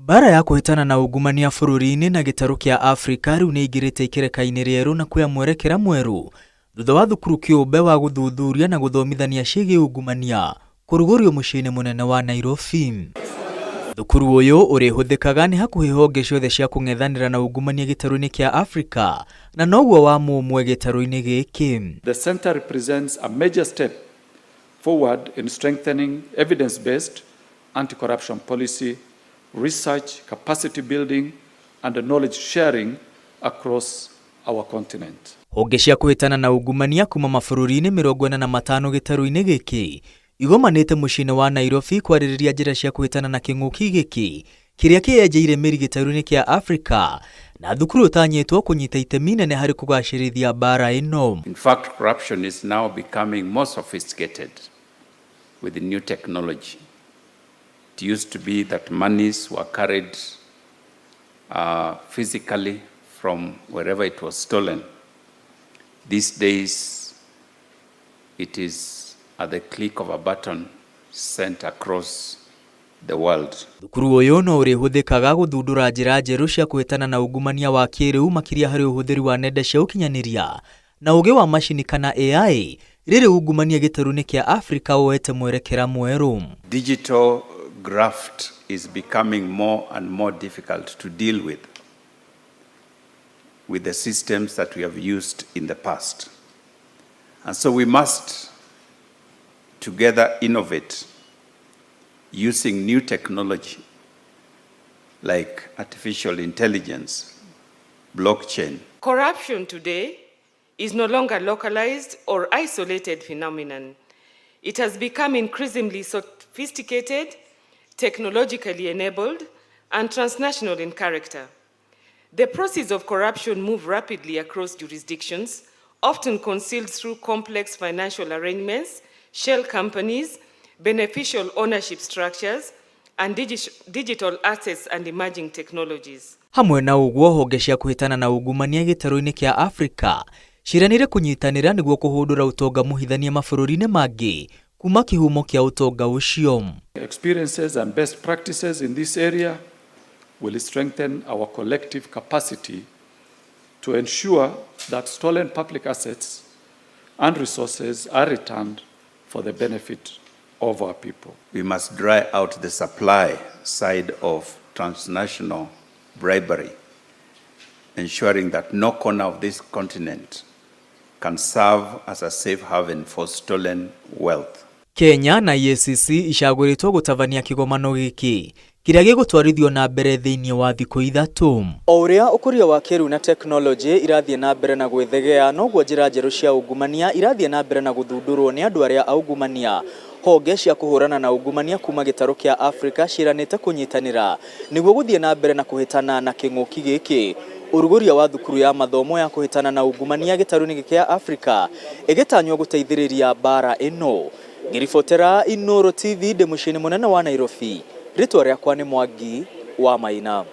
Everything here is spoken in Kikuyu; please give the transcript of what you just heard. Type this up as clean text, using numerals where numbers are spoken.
Mbara ya kũhĩtana na ungumania bũrũri-inĩ na gĩtarũ kĩa Afrika rĩu nĩ ĩingĩrĩte ikereka-inĩ rĩerũ na kuoya mwerekera mwerũ thutha wa thukuru kĩũmbe wa gũthuthuria na gũthomithania ciĩgiĩ ungumania kũrugũrio mũciĩ-inĩ mũnene wa Nairobi. Thukuru ũyũ ũrĩhũthĩkaga nĩ hakuhĩ honge ciothe cia kũng'ethanĩra na ungumania gĩtarũ-inĩ kĩa Afrika na noguo wa mũmwe gĩtarũ-inĩ gĩkĩ. The center represents a major step forward in strengthening evidence-based anti-corruption policy, research, capacity building, and knowledge sharing across our continent. Honge cia kũhĩtana na ungumania kuma mabũrũri-inĩ 45 gĩtarũ-inĩ gĩkĩ igomanĩte mũciĩ-inĩ wa Nairobi kwarĩrĩria njĩra cia kũhĩtana na kĩng'ũki gĩkĩ kĩrĩa kĩyenjeire mĩri gĩtarũ-inĩ kĩa Afrika na thukuru ũtanyĩtwo kũnyita itemi nene harĩ kũgacĩrithia mbara ĩno. In fact, corruption is now becoming more sophisticated with the new technology. It used to be that monies were carried physically from wherever it was stolen. These days, it is at the click of a button sent across the world. Thukuru ũyũ no ũrĩhũthĩkaga gũthundũra njĩra njerũ cia kũhĩtana na ungumania wa kĩrĩu makĩria harĩ ũhũthĩri wa nenda cia ũkinyanĩria na ũgĩ wa macini kana AI rĩrĩ ungumania gĩtarũ-inĩ kĩa Afrika woete mwerekera mwerũ. Digital graft is becoming more and more difficult to deal with the systems that we have used in the past. And so we must together innovate using new technology like artificial intelligence, blockchain. Corruption today is no longer localized or isolated phenomenon. It has become increasingly sophisticated, technologically enabled, and transnational in character. The proceeds of corruption move rapidly across jurisdictions, often concealed through complex financial arrangements, shell companies, beneficial ownership structures, and digital assets and emerging technologies. Hamwe na ũguo honge cia kũhĩtana na ungumania gĩtarũ-inĩ kĩa Afrika ciĩranĩire kũnyitanĩra nĩguo kũhũndũra ũtonga mũhithanie mabũrũri-inĩ mangĩ kuma kĩhumo kĩa ũtonga ũcio. Experiences and best practices in this area will strengthen our collective capacity to ensure that stolen public assets and resources are returned for the benefit of our people. We must dry out the supply side of transnational bribery, ensuring that no corner of this continent can serve as a safe haven for stolen wealth. Kenya na EACC icagũrĩtwo gũtabania kĩgomano gĩkĩ kĩrĩa gĩgũtwarithio na mbere thĩinĩ wa thikũ 3. O ũrĩa ũkũria wa kĩrĩu na tekinoronjĩ irathiĩ na mbere na gwĩthegea noguo njĩra njerũ cia ungumania irathiĩ na mbere na gũthundũrwo nĩ andũ arĩa aungumania. Honge cia kũhũrana na ungumania kuma gĩtarũ kĩa Afrika ciĩranĩte kũnyitanĩra nĩguo gũthiĩ na mbere na kũhĩtana na kĩng'ũki gĩkĩ. Ũrugũria wa thukuru ya mathomo ya kũhĩtana na ungumania gĩtarũ-inĩ kĩa Afrika ĩgĩtanywo gũteithĩrĩria mbara ĩno. Ngĩribotera Inooro TV ndĩ mũciĩ-inĩ mũnene wa Nairobi, rĩtwa rĩakwa nĩ Mwangi wa Maina.